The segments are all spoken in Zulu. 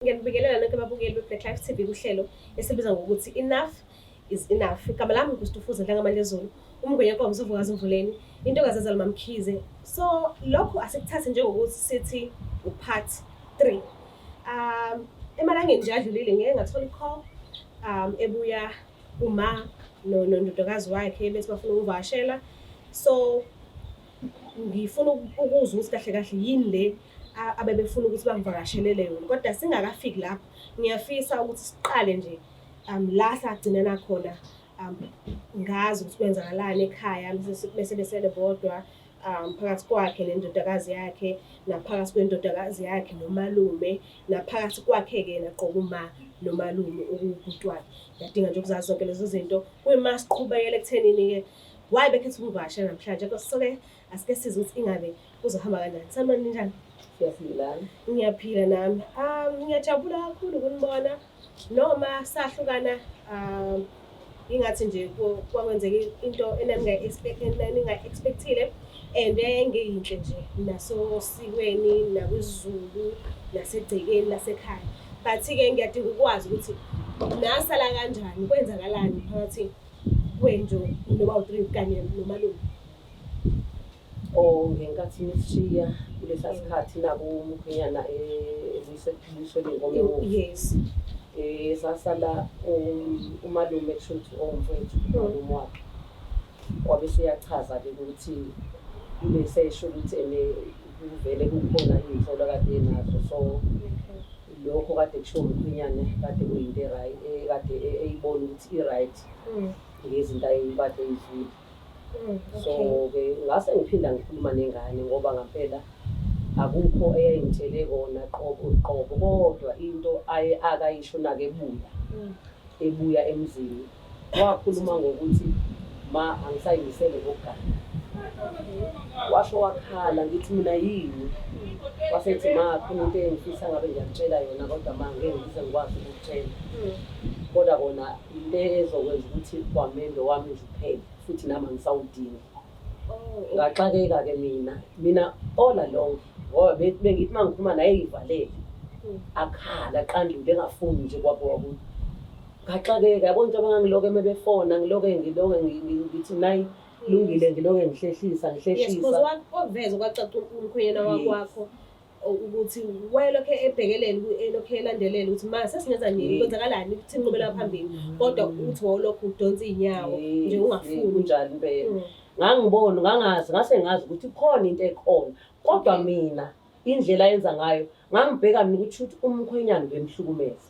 Ngiyanibingelela nonke ababukeli be-Black Life TV kuhlelo esibiza ngokuthi Enough is Enough. Igama lami nguStufuza Ndlangamandlezulu, umngwenyenkomo uvukazi mvuleni, intokazi ezalwa MaMkhize. So lokhu asikuthathe njengokuthi sithi u-part 3. Emalangeni nje adlulile ngeke ngathola i-call ebuya kuma nondodakazi wakhe bethi bafuna ukuvakashela. So ngifuna ukuzwa ukuthi kahle kahle yini le abebefuna ukuthi bangivakashelele yona, kodwa singakafiki lapho ngiyafisa ukuthi siqale nje la sagcinana khona, ngazi ukuthi kwenzakalani ekhaya bese besele bodwa, phakathi kwakhe nendodakazi yakhe, naphakathi kwendodakazi yakhe nomalume, naphakathi kwakhe-ke yena qobo uma nomalume okuwubhuti wakhe. Ngiyadinga nje ukuzazi zonke lezo zinto kuyima siqhubekele ekuthenini-ke why bekhetha ukuvakashela namhlanje. So-ke asike sizwe ukuthi ingabe kuzohamba kanjani. Sanibona, ninjani? Siyaphila. Ngiyaphila nami. Ngiyajabula kakhulu ukunibona noma sahlukana, ingathi nje kwakwenzeka into enaningayi-expect-ile and engeyinhle nje nasosikweni nakwiZulu nasegcekeni lasekhaya. But-ke ngiyadinga ukwazi ukuthi nasala kanjani, kwenzakalani phakathi kwenju noma u-three kanye nomalume. Oh, ngenkathi nisishiya kulesa sikhathi naku umkhwenyana ebuyisele iy'nkomo emuva. Sasala umalume, kusho ukuthi owumfowethu, umalume wakhe. Wabe eseyachaza-ke ukuthi kulesesho ukuthi ene kuvele kukhona iy'nsolo akade enazo, so lokho kade kushiwo umkhwenyane kade kuyinto e-right, ekade eyibona ukuthi i-right ngezinto ayekade eyizwile. So-ke ngase ngiphinda ngikhuluma nengane ngoba ngampela akukho eyayingitshele kona qobo qobo, kodwa into aye akayisho nake ebuya ebuya emzini, wakhuluma ngokuthi ma angisayimisele ngokugana. Washo wakhala, ngithi mina yini? Wasethi ma khona into engifisa ngabe ngiyakutshela yona, kodwa ma ngeke ngize ngikwazi ukukutshela, kodwa kona into ezokwenza ukuthi kwamendo wami nje uphele futhi nami angisawudingi. Ngaxakeka-ke mina all along ngoba bengithi uma ngikhuluma naye ngivalele, akhala aqandule engafuni nje kwabo wakuthi. Ngaxakeka, yabo, njengoba ngangiloke uma befona ngiloke ngithi nayi lungile, ngiloke ngihlehlisa Yes, because ngihlehlisa. Kwakuveza kwacaca umkhwenyana wakwakho ukuthi wayelokhu ebhekelela, elokhu elandelela ukuthi ma sesingenza nini, kwenzakalani, ukuthi inqubela phambili, kodwa uthi wawulokhu udonsa iy'nyawo nje ungafuni. Kunjalo impela. Ngangibona, ngangazi, ngase ngazi ukuthi khona into ekhona, kodwa mina indlela ayenza ngayo ngangibheka mina ukuthi shuthi umkhwenyana ubemhlukumeza.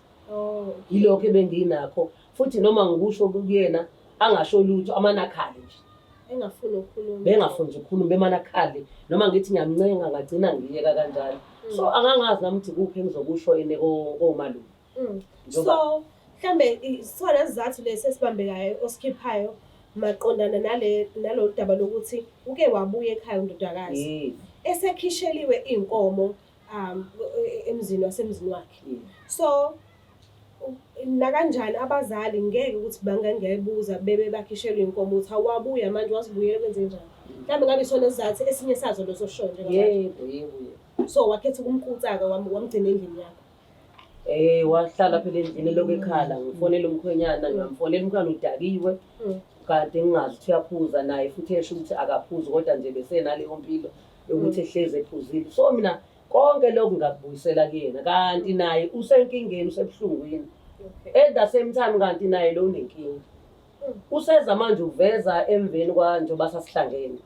Yilokho ebenginakho, futhi noma ngikusho kuyena angasho lutho, amane akhale nje. Engafuni ukukhuluma. Bengafuni nje ukukhuluma, bemane akhale, noma ngithi ngiyamncenga, ngagcina ngiyeka kanjalo. So angangazi nami ukuthi kuphi engizokusho yini komalume. So mhlambe sona isizathu lesi esibambekayo osikhiphayo maqondana nalolu daba lokuthi uke wabuya ekhaya undodakazi esekhisheliwe iy'nkomo emzini wasemzini wakhe. So nakanjani abazali ngeke ukuthi bangangiyayibuza bebe bakhishelwe iy'nkomo ukuthi awabuya manje wazibuyela, kwenze njani? Mhlawumbe ngabe isona isizathu esinye sazo leso sho njengamanje. Yebo. So wakhetha ukumkutsa-ke, wamgcina endlini yakho. Wahlala phela endlini elokhu ekhala, ngifonela umkhwenyana, ngiyamfonela umkhwenyana udakiwe, kanti ngingazi ukuthi uyaphuza naye futhi esho ukuthi akaphuzi, kodwa nje besenaleyo mpilo yokuthi ehlezi ephuzile. So mina konke lokhu ngakubuyisela kuyena, kanti naye usenkingeni, usebuhlungwini. At the same time kanti naye lo unenkinga. Useza manje uveza emveni kwa njengoba sasihlangene.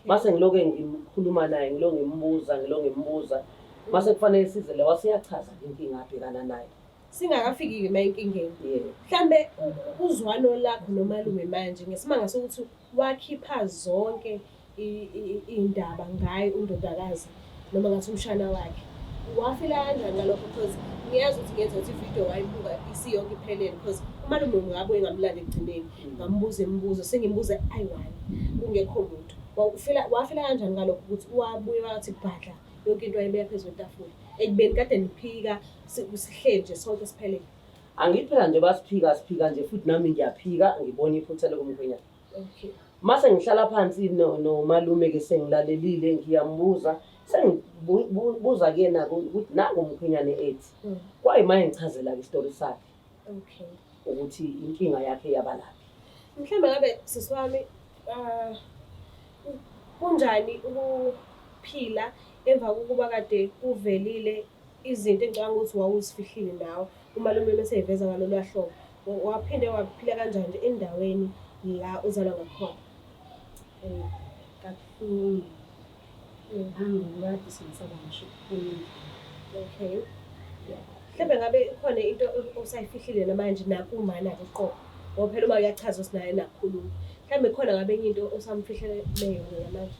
Mase ngiloke ngikhuluma naye, ngiloke ngimbuza, ngiloke ngimbuza. Mase kufanele size la, wasiyachaza inkinga abhekana nayo. Singakafiki-ke ma enkingeni. Yebo. Mhlambe uzwano lakho nomalume manje ngesimanga sokuthi wakhipha zonke iy'ndaba ngaye undodakazi noma ngathi umshana wakhe. Wafila kanjani ngalokho? Because ngiyazi ukuthi ngenza ukuthi ividiyo wayibuka isiyonke iphelele, because umalume ngabuye ngamlanda ekugcineni, ngambuza imibuzo, sengimbuza ayi-one kungekho muntu. Wafila kanjani ngalokho ukuthi wabuye wathi bhadla yonke into wayibeka phezu kwetafula ekubeni kade niphika sihleli nje sonke siphelele? Angithi phela nje basiphika, siphika nje futhi nami ngiyaphika, ngibona iphutha lokumkhwenyana. Mase ngihlala phansi nomalume-ke sengilalelile ngiyambuza sengibuza kuyena-ke ukuthi nangu umkhwenyane ethi. Kwayima engichazela-ke isitori sakhe ukuthi inkinga yakhe yabalaphi. Mhlawumbe ngabe sisi wami kunjani ukuphila emva kokuba kade kuvelile izinto engicabanga ukuthi wawuzifihlile nawe umalume mese eyiveza ngalolu hlobo. Waphinde waphila kanjani nje endaweni la uzalwa ngakhona? Kabuhlungu. Angikade sengisaba ngisho ukukhuluma. Okay. Mhlawumbe ngabe ikhona into osayifihlile namanje nakumana-ke uqobo. Ngoba phela uma uyachaza ukuthi naye nakukhuluma. Mhlawumbe khona ngabe enye into osamfihlele yona namanje.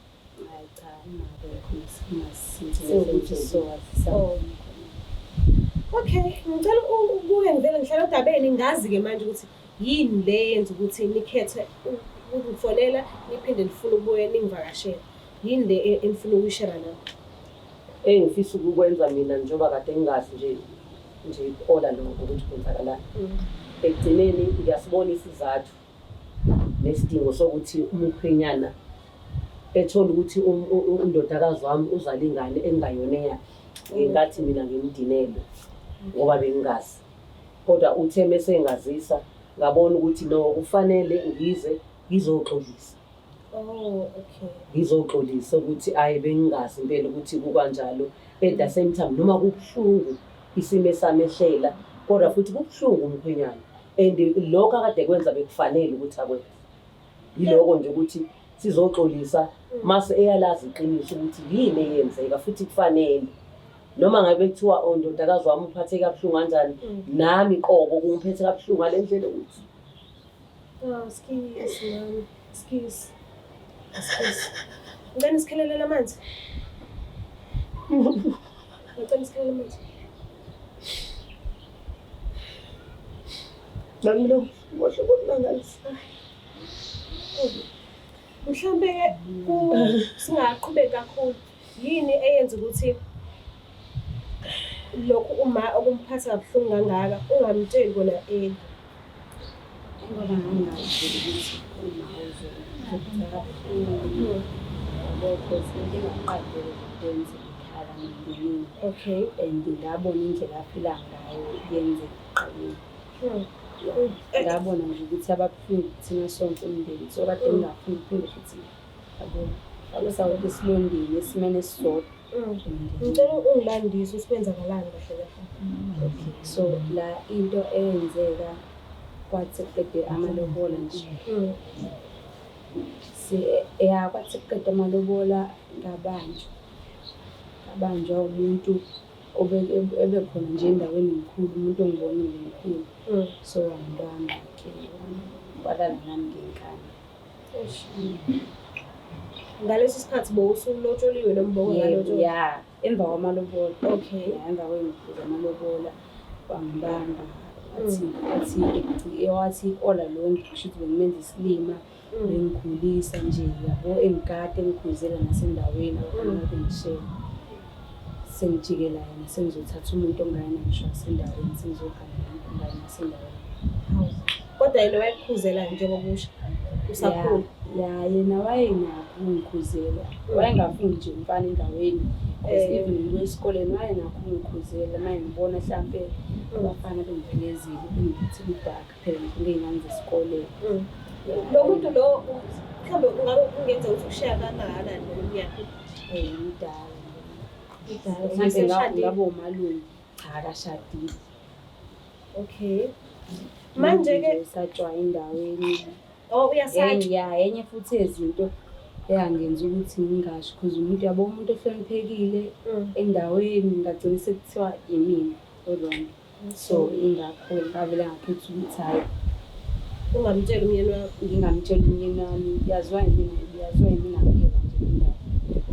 Hayi cha, ungakekho sewukuthi sizowazisa. Oh. Okay, ngicela ukuke ngivele ngihlale odabeni ngazi-ke manje ukuthi yini le yenza ukuthi nikhethe ukungifonela niphinde nifune ukubuye ningivakashele. Yini le enifuna ukuyishera nami? Engifisa ukukwenza mina njengoba kade ngingazi nje nje all along ukuthi kwenzakalani. Ekugcineni ngiyasibona isizathu nesidingo sokuthi umkhwenyana ethole ukuthi undodakazi wami uzala ingane engayona eyakhe. Ngenkathi mina ngimdinelwe ngoba bengingazi. Kodwa uthe mese engazisa ngabona ukuthi no kufanele ngize ngizoxolisa. Oh, okay. Ngizoxolisa ukuthi ayi bengingazi impela ukuthi kukanjalo. At the same time noma kubuhlungu isimo esamehlela kodwa futhi kubuhlungu umkhwenyana. And lokho akade kwenza bekufanele ukuthi akwenze. Yiloko nje ukuthi sizoxolisa mase eyalazi iqiniso ukuthi yini eyenzeka futhi kufanele. Noma ngabe kuthiwa oh ndodakazi wami uphatheke kabuhlungu kanjani, nami qobo kungiphethe kabuhlungu ngale ndlela ukuthi Oh, skis mami, skis. Skis. Ngicela nisikhelelele amanzi. Ngicela nisikhelele amanzi. Nami lo ngohle kokumangalisayo. Mhlambe ku singaqhubeki kakhulu. Yini eyenza ukuthi lokhu uma okumphatha kabuhlungu kangaka ungamtsheli kona early? Ngoba ngingazi ukuthi uma uzophatha kabuhlungu. Yabo, cause into engaqali vele ukwenzeka ekhaya emndenini. Okay. And ngabona indlela aphila ngayo yenzeka ekuqaleni. Ngabona nje ukuthi ababuhlungu kuthina sonke umndeni. So kade ngingafuni ukuphinde futhi yabo. Fake sawoti esilondeni esimeni esisodwa. Ngicela ungilandise ukuthi kwenzakalani kahle kahle. Okay, so la into eyenzeka kwathi sekuqede amalobola nje. Ya kwathi sekuqede amalobola ngabanjwa. Ngabanjwa umuntu ebekhona nje endaweni mkhulu, umuntu ongibonile mkhulu. So wangibamba-ke walala nami ngenkani. Ngaleso sikhathi bowusulotsholiwe noma bowungalotsholiwe? Ya, emva kwamalobola. Okay. Ya, emva kwey'nsuku zamalobola wangibamba wathi wathi all along kusho ukuthi bengimenza isilima, bengikhulisa nje yabo, engigada engikhuzela nasendaweni abafana bengishela. Sengijikela yena sengizothatha umuntu ongayena ngisho wasendaweni, sengizogana nomuntu ongayena wasendaweni. Kodwa yena wayekukhuzela njengokusha usakhula? Ya, yena wayenakho ukungikhuzela. Wayengafuni nje umfana endaweni. Because even ngibuya esikoleni wayenakho ukungikhuzela uma ngibona hlampe abafana bengiphelezile, bengiphethe udaka phela ngifunda iy'ngane zesikole. Lo muntu lo mhlawumbe ungabe kungenzeka ukuthi ukushiya kangakanani ngeminyaka? Mdala. Mdala. Mhlampe Useshadile? ngaba umalume. Cha, akashadile. Okay. Manje-ke usatshwa endaweni. Oh, uyasatshwa. Ya, enye futhi yezinto eyangenza ukuthi ngingasho because umuntu yabo umuntu ohloniphekile endaweni ngagcina sekuthiwa imina o-wrong. So ingakho ngavele ngakhetha ukuthi hhayi ungamtsheli umyeni wakho. Ngingamtsheli umyeni wami, yaziwa yimina, yaziwa yimina kuphela nje le ndaba.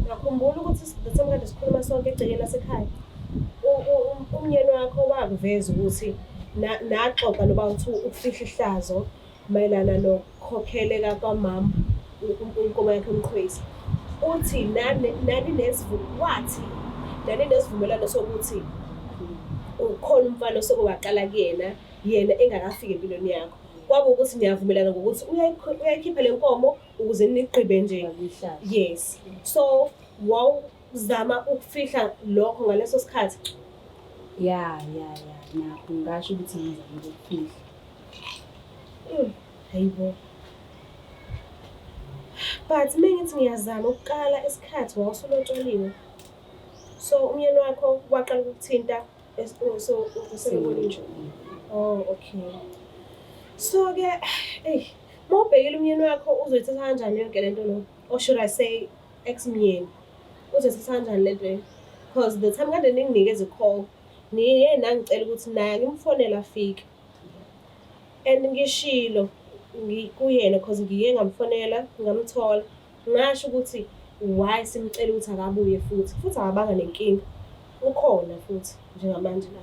Ngiyakhumbula ukuthi the time kade sikhuluma sonke egcekeni lasekhaya, umyeni wakho wakuveza ukuthi naxoxa noba uthi ukufihla ihlazo mayelana nokukhokheleka kwamama inkomo yakhe umqhwezi. Uthi nani wathi nani nesivumelwano sokuthi ukhona umfana oseke waqala kuyena, yena engakafiki empilweni yakho. Kwaba ukuthi niyavumelana ngokuthi uyayikhipha le nkomo ukuze nigqibe nje. Bakuyihlazo. Yes. So wawuzama ukufihla lokho ngaleso sikhathi? Ya ya ya, nakho ngingasho ukuthi ngizamile ukufihla. Hayibo. But uma ngithi ngiyazama ukuqala isikhathi wawusulotsholiwe. So umyeni wakho waqala ukukuthinta so useloboliwe. Oh, okay. So-ke, eyi, uma ubhekile umyeni wakho uzoyithatha kanjani yonke lento lo? Or should I say ex-myeni? Uzoyithatha kanjani lento le? Because the time kade ninginikeza i-call, niye nangicela ukuthi naye ngimfonele afike. And ngishilo kuyena cause ngiye ngamfonela, ngamthola. Ngasho ukuthi why simcela ukuthi akabuye futhi, futhi akabanga nenkinga. Ukhona futhi njengamanje la.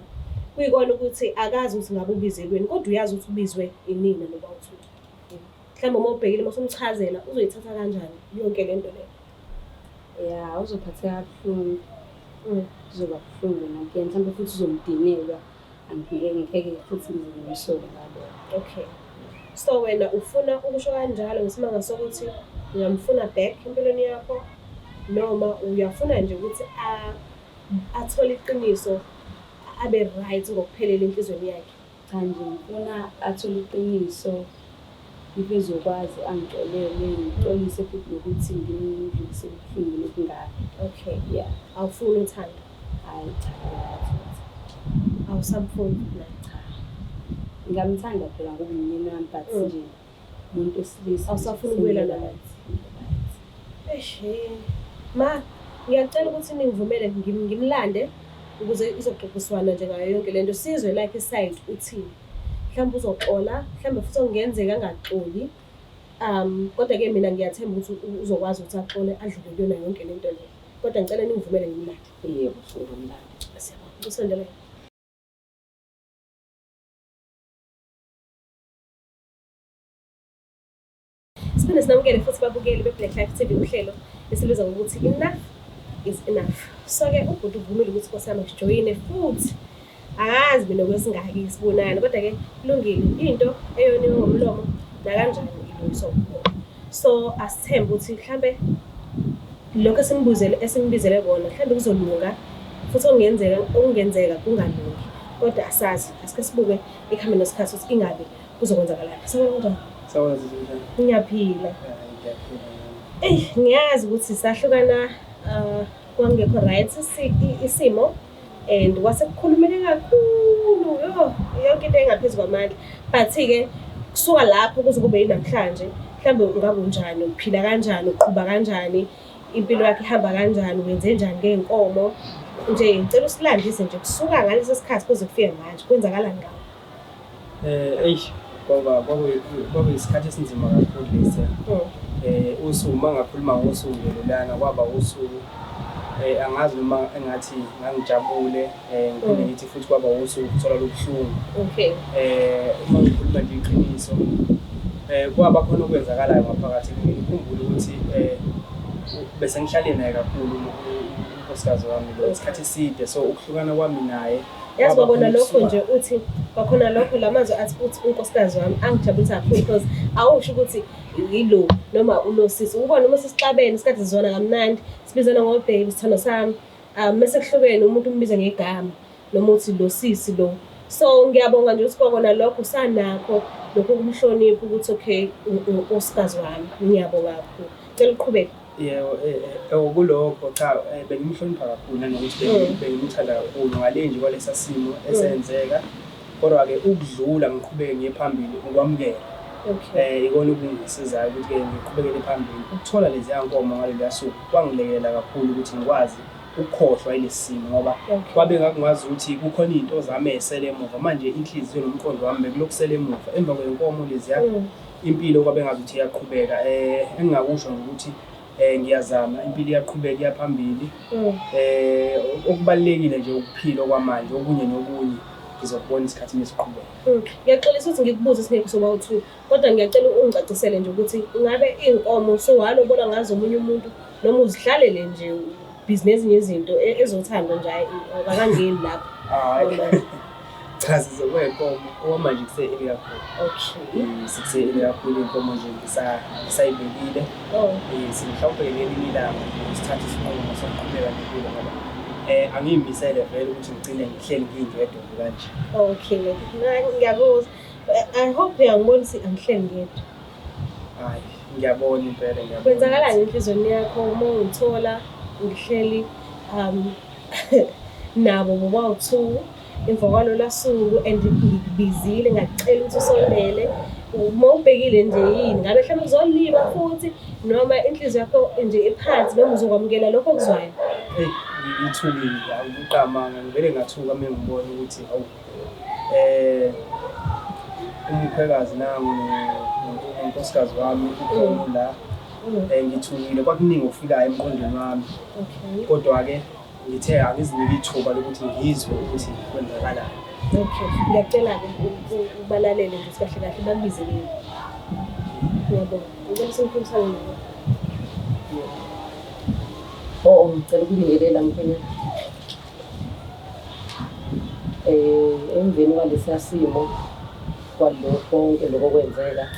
Kuyikona ukuthi akazi ukuthi ngabe ubizelweni, kodwa uyazi ukuthi ubizwe inina noba uthuthu. Mhlawumbe uma ubhekile uma usumchazela uzoyithatha kanjani yonke lento leyo? Ya, uzophatheka kabuhlungu. Kuzoba buhlungu nakuyena, mhlawumbe futhi uzomdinelwa. Angeke ngeke futhi ngize ngimsole ngalokho. Okay. So wena ufuna ukusho kanjalo ngesimanga sokuthi uyamfuna back empilweni yakho noma uyafuna nje ukuthi athole iqiniso abe right ngokuphelele enhliziyweni yakhe? Cha nje ngifuna athole iqiniso, if ezokwazi angixolele, ngixolise futhi nokuthi ngimdlulise ubuhlungu obungaka. Okay. Yeah. Awufuni uthando? Hhayi cha, Awusamfuni naye? Cha. Ngiyamthanda phela ngoba umyeni wami, but nje umuntu wesilisa. Awusafuni ukubuyela naye? Eish, Ma, ngiyacela ukuthi ningivumele ngimlande ukuze izoxoxiswana nje ngayo yonke lento, sizwe like i-side uthini. Mhlawumbe uzoxola, mhlawumbe futhi okungenzeka angaxoli. Kodwa-ke mina ngiyathemba ukuthi uzokwazi ukuthi axole adlule kuyona yonke lento le. Kodwa ngicela ningivumele ngimlande. Yebo, singamlanda. Siyabonga. Usondele. Siphinde sinamukele futhi babukeli be-Black Life TV uhlelo esilubiza ngokuthi Enough is Enough. So-ke ubhuti uvumile ukuthi Nkosi yami sijoyine futhi. Angazi mina kwesingaki sibonana, kodwa-ke kulungile. Into eyoniwe ngomlomo nakanjani ilungiswa ngomlomo. So asithembe ukuthi mhlambe lokho esimbizele kona mhlambe kuzolunga, futhi okungenzeka kungalungi. Kodwa asazi, asike sibuke ekuhambeni kwesikhathi ukuthi ingabe kuzokwenzakalani. Sawubona kunjani? Sawubona sisi, kunjani? Ngiyaphila. Hayi, ngiyaphila nami. Eyi, ngiyazi ukuthi sahlukana kwangekho right isimo and kwasekukhulumeke kakhulu, yo, yonke into engaphezu kwamandla. But-ke kusuka lapho kuze kube yinamhlanje, mhlawumbe ungabe unjani, uphila kanjani, uqhuba kanjani, impilo yakho ihamba kanjani, wenze njani ngey'nkomo. Nje ngicela usilandise nje kusuka ngaleso sikhathi kuze kufike manje, kwenzakalani ngawe? Eish, kwaba isikhathi esinzima kakhulu lesiya. Usuku uma ngakhuluma ngosuku nje lolana kwaba usuku angazi noma engathi ngangijabule, ngiphinde ngithi futhi kwaba usuku ukuthola lobuhlungu. Okay. Uma ngikhuluma nje iqiniso, kwaba khona okwenzakalayo ngaphakathi. Ngikhumbule ukuthi bese ngihlale naye kakhulu unkosikazi wami lo isikhathi eside, so ukuhlukana kwami naye Yazi kwaba kwabona khona lokho ukusuka. nje uthi kwakhona lokho lamazwi athi uthi unkosikazi wami angijabulisa kakhulu because awusho ukuthi yilo noma ulosisi, ubona uma sesixabene isikhathi sizwana kamnandi, sibizana ngo-baby, sithando sami. Mase kuhlukene umuntu umbiza ngegama noma uthi lo sisi lo. So ngiyabonga nje ukuthi kwakona lokho sanakho lokho kumhlonipha ukuthi okay unkosikazi wami, ngiyabonga kakhulu. Cela uqhubeke. Yebo, kulokho cha, bengimhlonipha kakhulu nanokuthi bengimthanda kakhulu ngale nje kwalesa simo esenzeka. Kodwa-ke ukudlula ngiqhubeke ngiye phambili ukwamukela. Okay. Ikona okungisizayo ukuthi-ke ngiqhubekele phambili. Ukuthola leziya nkomo ngaleliya suku kwangilekelela kakhulu ukuthi ngikwazi ukukhohlwa yilesi simo, ngoba kwabe ngakungazi ukuthi kukhona iy'nto zami ey'sele emuva. Manje inhliziyo nomqondo wami bekulokhu kusele emuva. Emva kwey'nkomo leziya impilo kwabe ngazi ukuthi iyaqhubeka. Engingakusho nje ukuthi ngiyazama, impilo iyaqhubeka iya phambili. Okubalulekile nje ukuphila okwamanje, okunye nokunye ngizokubona isikhathi mesiqhubeka. Ngiyaxolisa ukuthi ngikubuze singekho soba u-two, kodwa ngiyacela ungicacisele nje ukuthi ingabe iy'nkomo sowalobola ngazo omunye umuntu noma uzihlalele nje busy nezinye izinto ezothando nje, hhayi, akangeni lapho. Hhayi. Chazize kwey'nkomo okwamanje kuse-early kakhulu. Okay. Sikuse-early kakhulu iy'nkomo nje ngisayibekile. Oh. Yes, mhlawumbe ngelinye ilanga nje sithathe isinqumo sokuqhubeka nempilo ngoba angiyimisele vele ukuthi ngigcine ngihleli ngingedwa nje kanje. Okay. Ngiyakuzwa. I hope uyangibona ukuthi angihleli ngedwa. Hayi, ngiyabona impela ngiyabona. Kwenzakalani enhliziyweni yakho uma ungithola ngihleli nabo bobawu-two emva kwalola suku and ngikubizile ngakucela ukuthi usondele uma ubhekile nje yini ngabe mhlawumbe kuzoliba futhi noma inhliziyo yakho nje iphansi noma uzokwamukela lokho okuzwayo? Eyi, ngithukile akuqamanga ngivele ngathuka uma ngibona ukuthi hawu umkhwekazi nangu nonkosikazi wami ukhona la. Ngithukile kwakuningi okufikayo emqondweni wami. Okay. Kodwa-ke ngithe angizinike ithuba lokuthi ngizwe ukuthi kwenzakalani. Okay. Ngiyacela-ke ubalalele nje ukuthi kahle kahle bakubize nini. Ngiyabonga. Ngicela sengikhulumisane nabo. Oh, ngicela ukubingelela mkhwenyana. Emveni kwalesiya simo kwalokho konke lokho kwenzeka,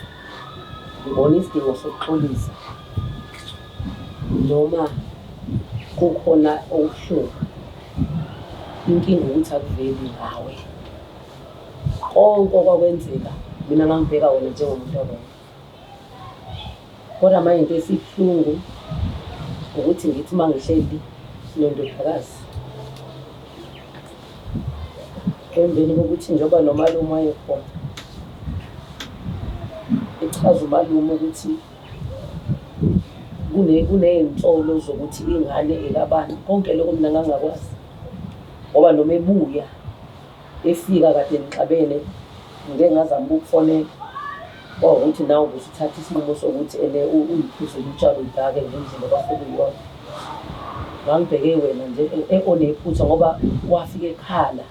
ngibona isidingo sokuxolisa noma kukhona okubuhlungu. Inkinga ukuthi akuveli ngawe. Konke okwakwenzeka mina ngangibheka wena njengomuntu o-wrong. Kodwa manje into esibuhlungu ukuthi ngithi uma ngihleli nondodakazi emveni kokuthi njengoba nomalume wayekhona, echaza umalume ukuthi kuney'nsolo zokuthi ingane ekabani. Konke lokho mina ngangingakwazi ngoba noma ebuya efika kade nixabene, ngike ngazama ukukufonela kwawukuthi nawe ubusuthatha isinqumo sokuthi ene uyiphuzele utshwala udake ngendlela okwase kuyiyona. Ngangibheke wena nje onephutha ngoba wafika ekhala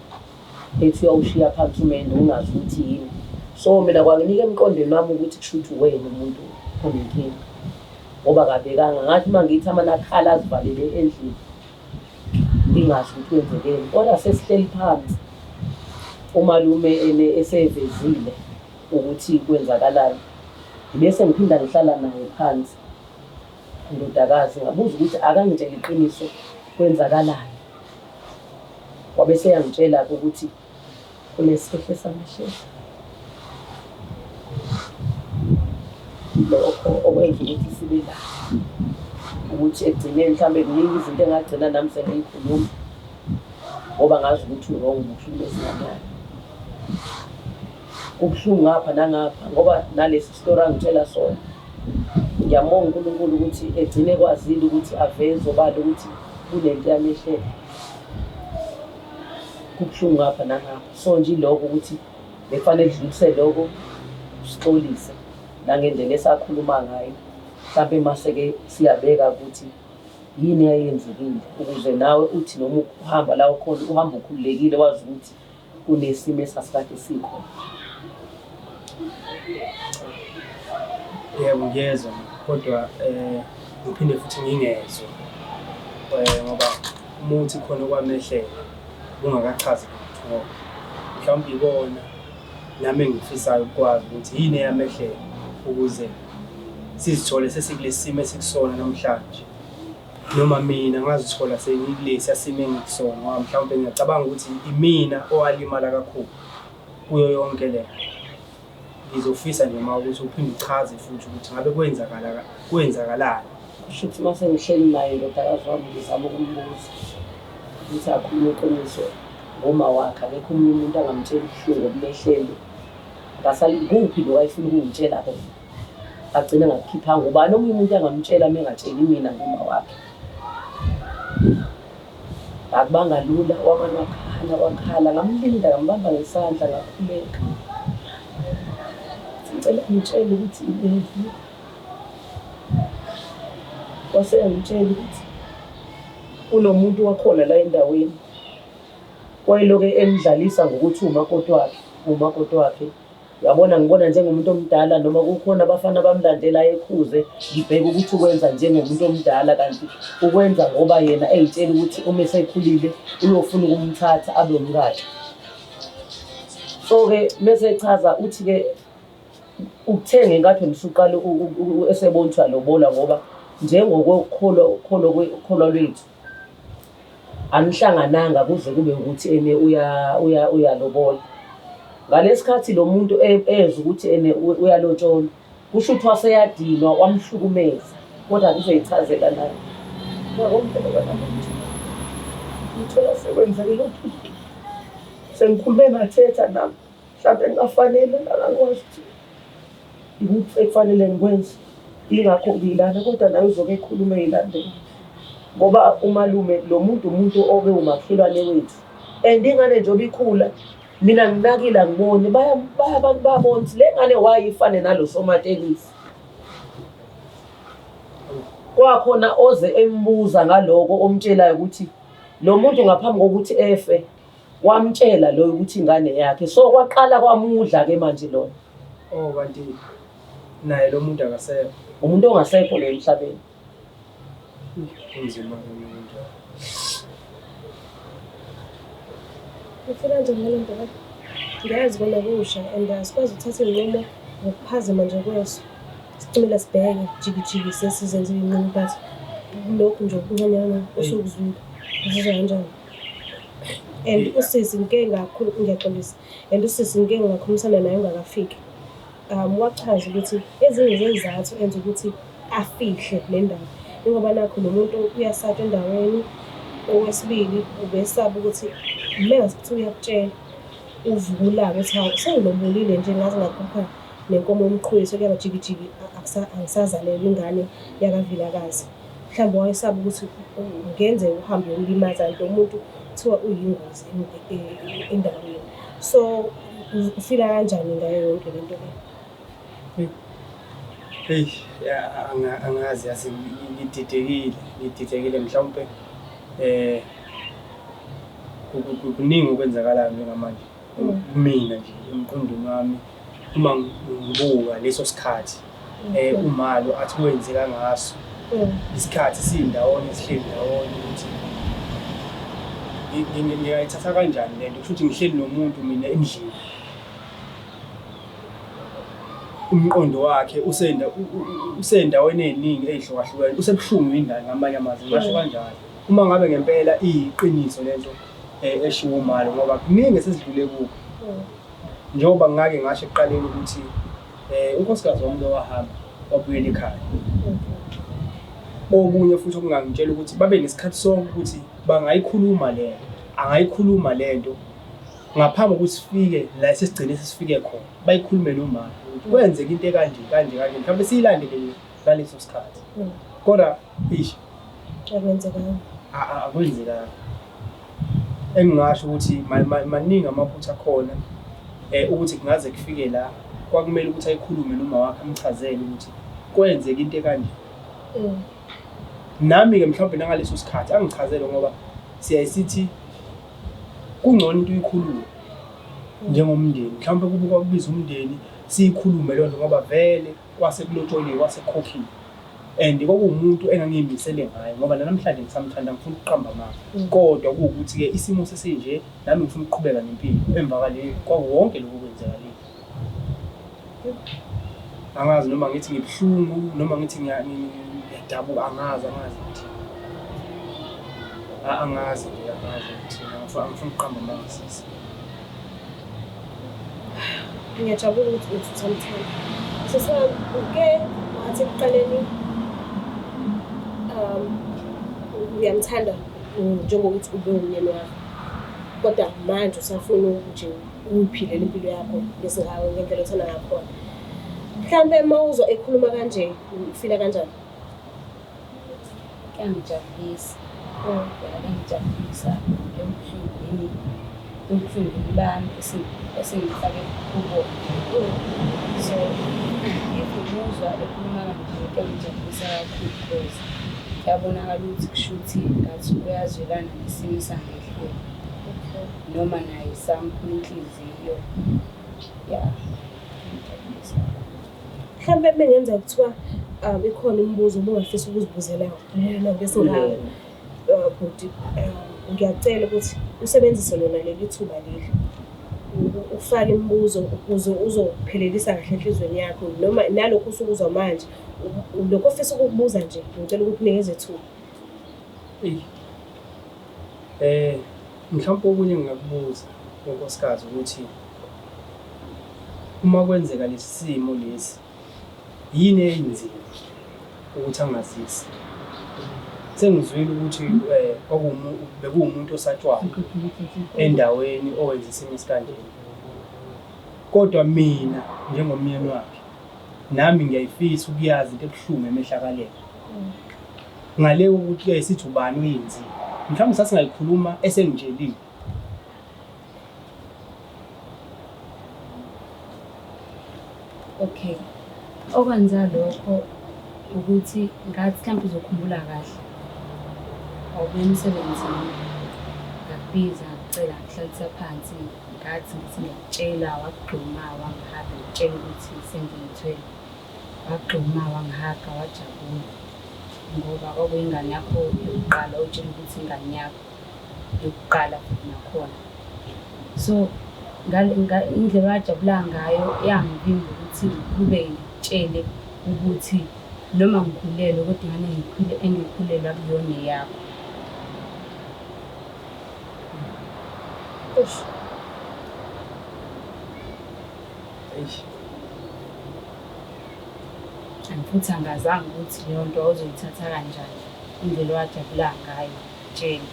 ethi uyawushiya phansi umendo ungazi ukuthi yini. So mina kwanginika emqondweni wami ukuthi kusho ukuthi uwena umuntu onenkinga ngoba kabekanga. Ngathi uma ngithi amane akhala azivalele endlini ngingazi ukuthi kwenzekeni. Kodwa sesihleli phansi umalume ene esevezile ukuthi kwenzakalani. Ngibe sengiphinda ngihlala naye phansi indodakazi, ngabuza ukuthi akangitshele iqiniso kwenzakalani. Wabe seyangitshela-ke ukuthi kunesehle samehlela. Lokho okwenza ukuthi sibe la, ukuthi ekugcineni mhlawumbe kuningi izinto engagcina nami sengiyikhuluma ngoba ngazi ukuthi u-wrong ngokuhlukumeza ingane yami. Kubuhlungu ngapha nangapha ngoba nalesi sitori angitshela sona, ngiyambonga uNkulunkulu ukuthi egcine ekwazile ukuthi aveze obala ukuthi kunento yamehlela. Kubuhlungu ngapha nangapha. So nje ilokho ukuthi bekufanele dlulise lokho, sixolise nangendlela esakhuluma ngayo. Mhlampe mase-ke siyabeka ukuthi yini eyayenzekile ukuze nawe uthi noma uhamba la ukhona uhambe ukhululekile wazi ukuthi kunesimo esasikade sikhona. Yebo, ngiyezwa kodwa ngiphinde futhi ngingezwa ngoba uma uthi khona okwamehlela kungakachazi lutho ngoba mhlawumbe ikona nami engifisayo ukwazi ukuthi yini eyamehlela ukuze sizithole sesikulesi simo esikusona namhlanje. Noma mina ngazithola sengikulesiya simo engikusona ngoba mhlawumbe ngiyacabanga ukuthi imina owalimala kakhulu kuyo yonke le. Ngizofisa nje ma ukuthi uphinde uchaze futhi ukuthi ngabe kwenzakalani. Kusho ukuthi uma sengihleli naye indodakazi wami ngizama ukumbuza ukuthi akhulume iqiniso ngoma wakhe, akekho omunye umuntu angamtshela ubuhlungu obumehlele. Kuphi lo ayefuna ukungitshela kona? Agcine ngakukhiphanga. Ubani omunye umuntu angamtshela uma engatsheli mina ngoma wakhe? Akubanga lula, wamane wakhala wakhala, ngamlinda ngambamba ngesandla ngakhuleka. Ngicela ungitshele ukuthi ibedli. Wase eyangitshela ukuthi kunomuntu wakhona la endaweni wayelokhu emdlalisa ngokuthi umakoti wakhe, umakoti wakhe. Uyabona, ngibona njengomuntu omdala noma kukhona abafana abamlandela ekhuze, ngibheke ukuthi ukwenza njengomuntu omdala kanti ukwenza ngoba yena ey'tshela ukuthi uma esekhulile uyofuna ukumthatha abe umkakhe. So-ke mese echaza uthi-ke uthe ngenkathi wena usuqala esebona ukuthi uyalobola ngoba njengokokholwa lwethu anihlangananga kuze kube ukuthi ene uyalobola. Ngalesikhathi lo muntu ezwa ukuthi ene uyalotsholwa, kusho ukuthi waseyadinwa wamhlukumeza, kodwa kuzoyichazela naye. Ngithola sekwenzeke lokhu. Sengikhulume ngathetha nami, mhlawumbe ngingafanele angikwazi ukuthi ikuphi ekufanele ngikwenze. Yingakho ngilana kodwa naye uzoke ekhulume eyilandela. Ngoba umalume lo muntu umuntu obe umakhelwane wethu. And ingane njengoba ikhula mina nginakile angiboni abantu bayabona ukuthi le ngane wayifane nalo somatekisi. Kwakhona oze embuza ngaloko omtshelayo ukuthi lo muntu ngaphambi kokuthi efe wamtshela loyo ukuthi ingane yakhe, so kwaqala kwamudla ke manje lona. Oh, kanti naye lo muntu akasekho. Umuntu ongasekho lo emhlabeni. Kunzima ke kanjalo. Ufika kanjani ngale nto? Ngiyazi kona kusha and asikwazi ukuthatha iy'nqumo ngokuphazima nje kweso. Sicimela sibheke jikijiki sesizenze iy'nqumo, but lokhu nje okuncanyana osukuzwile uzizwa kanjani? And usisi ngike ngiyaxolisa, and usisi ngike ngakhulumisana naye ungakafiki. Wachaza ukuthi ezinye zezizathu enza ukuthi afihle le ndaba ingoba nakhu lo muntu uyasatshwa endaweni. Okwesibili, ubesaba ukuthi uma ngase kuthiwa uyakutshela uvuka ulaka uthi hawu sengilobolile nje ngaze ngakhokha nenkomo yomqhuyi sekuyaba jikijiki, angisazalelwa ingane yakaVilakazi. Mhlawumbe wayesaba ukuthi kungenzeka uhambe uyomlimaza kanti lo muntu kuthiwa uyingozi endaweni. So ufila kanjani ngayo yonke le nto le? Eyi, angazi yazi, ngididekile, ngididekile mhlawumpe kuningi okwenzakalayo njengamanje kumina nje emqondweni wami uma ngibuka leso sikhathi umalo athi kwenzeka ngaso isikhathi siyindawonye sihleli ndawonye ukuthi ngingayithatha kanjani lento, kusho ukuthi ngihleli nomuntu mina endlini, umqondo wakhe usendaweni ey'ningi ey'hlukahlukene, usebuhlungu indani ngamanye amazwi, ngingasho kanjalo. Uma ngabe ngempela iyiqiniso lento eshiwo umalo, ngoba kuningi esesidlule kukho. Njengoba ngake ngasho ekuqaleni ukuthi unkosikazi wami wahamba wabuyela ekhaya. Okunye futhi okungangitshela ukuthi babe nesikhathi sonke ukuthi bangayikhuluma lento, angayikhuluma lento ngaphambi kokuthi sifike la esesigcine sesifike khona, bayikhulume nomama ukuthi kwenzeka into ekanje kanje kanje, mhlawumbe siyilandele ngaleso sikhathi. Kodwa eish, akwenzekanga. Akwenzekanga. Engingasho ukuthi maningi amaphutha akhona ukuthi kungaze kufike la kwakumele ukuthi ayikhulume noma wakhe amchazele ukuthi kwenzeka into ekanje. Nami-ke mhlawumbe nangaleso sikhathi angichazele, ngoba siyaye sithi kungcono into uyikhulume njengomndeni, mhlawumbe kube kwakubiza umndeni siyikhulume leyo nto, ngoba vele kwase kulotsholiwe kwase kukhokhiwe and kwakuwumuntu engangiyimisele ngaye, ngoba nanamhlanje ngisamthanda, ngifuna ukuqamba amanga, kodwa kuwukuthi-ke isimo sesinje nami ngifuna ukuqhubeka nempilo emva kwale kwawonke lokhu kwenzakalile. Angazi noma ngithi ngibuhlungu noma ngithi ngiyadabuka, angazi ukuthi angazi nje, angazi ukuthi angifuni ukuqamba amanga sisi. Ngiyajabula ukuthi uthi usamthanda. Sisi wami, uke wathi ekuqaleni uyamthanda njengokuthi ube umyeni wakho, kodwa manje usafuna nje uyiphilela impilo yakho ngesingawe ngendlela othanda ngakhona. Mhlampe uma uzwa ekhuluma kanje ufila kanjani? Kuyangijabulisa. Kuyangijabulisa ebuhlungwini, ebuhlungwini bami esengifake kubona. So if ngimuzwa ekhuluma kanje kuyangijabulisa kakhulu because kuyabonakala ukuthi kushuthi ngathi uyazwelana nesimo esangehlela, noma naye samphula inhliziyo. Ya, kuyangijabulisa kakhulu. Mhlampe bengenzeka kuthiwa ikhona imibuzo obungafisa ukuzibuzela yona ngesingawe bhuti, ngiyacela ukuthi usebenzise lona leli thuba leli ufake imibuzo ukuze uzophelelisa kahle enhliziyweni yakho noma nalokhu usukuzwa manje lokho ofisa ukukubuza nje ngicela ukuthi unikeze ithuba. Eyi. Mhlawumpe okunye engingakubuza unkosikazi ukuthi uma kwenzeka lesi simo lesi yini eyinzima ukuthi angazisi? Sengizwile ukuthi bekuwumuntu osatshwayo endaweni owenza isimo esikanjena. Kodwa mina njengomyeni wakhe nami ngiyayifisa ukuyazi into ebuhlungu emehlakalela. Ngale kokuthi-ke sithi ubani uyenzile. Mhlawumbe sasingayikhuluma esengitshelile. Okay. Okwenza lokho ukuthi ngathi mhlawumbe uzokhumbula kahle. Wawubuya emsebenzini, ngakubiza, ngakucela, ngakuhlalisa phansi, ngathi ngithi ngiyakutshela, wagxuma, wangihaga, ngikutshela ukuthi sengiyithwele. Wagxuma, wangihaga, wajabula ngoba kwakuyingane yakho yokuqala, utshela ukuthi ingane yakho yokuqala futhi nakhona. So indlela owajabula ngayo yangivimba ukuthi ngiqhubeke ngikutshele ukuthi noma ngikhulelwe kodwa ingane engikhulelwe akuyona eyakho. Eish. Eish. And futhi angazange ukuthi leyo nto wawuzoyithatha kanjani, indlela owajabula ngayo, tshela.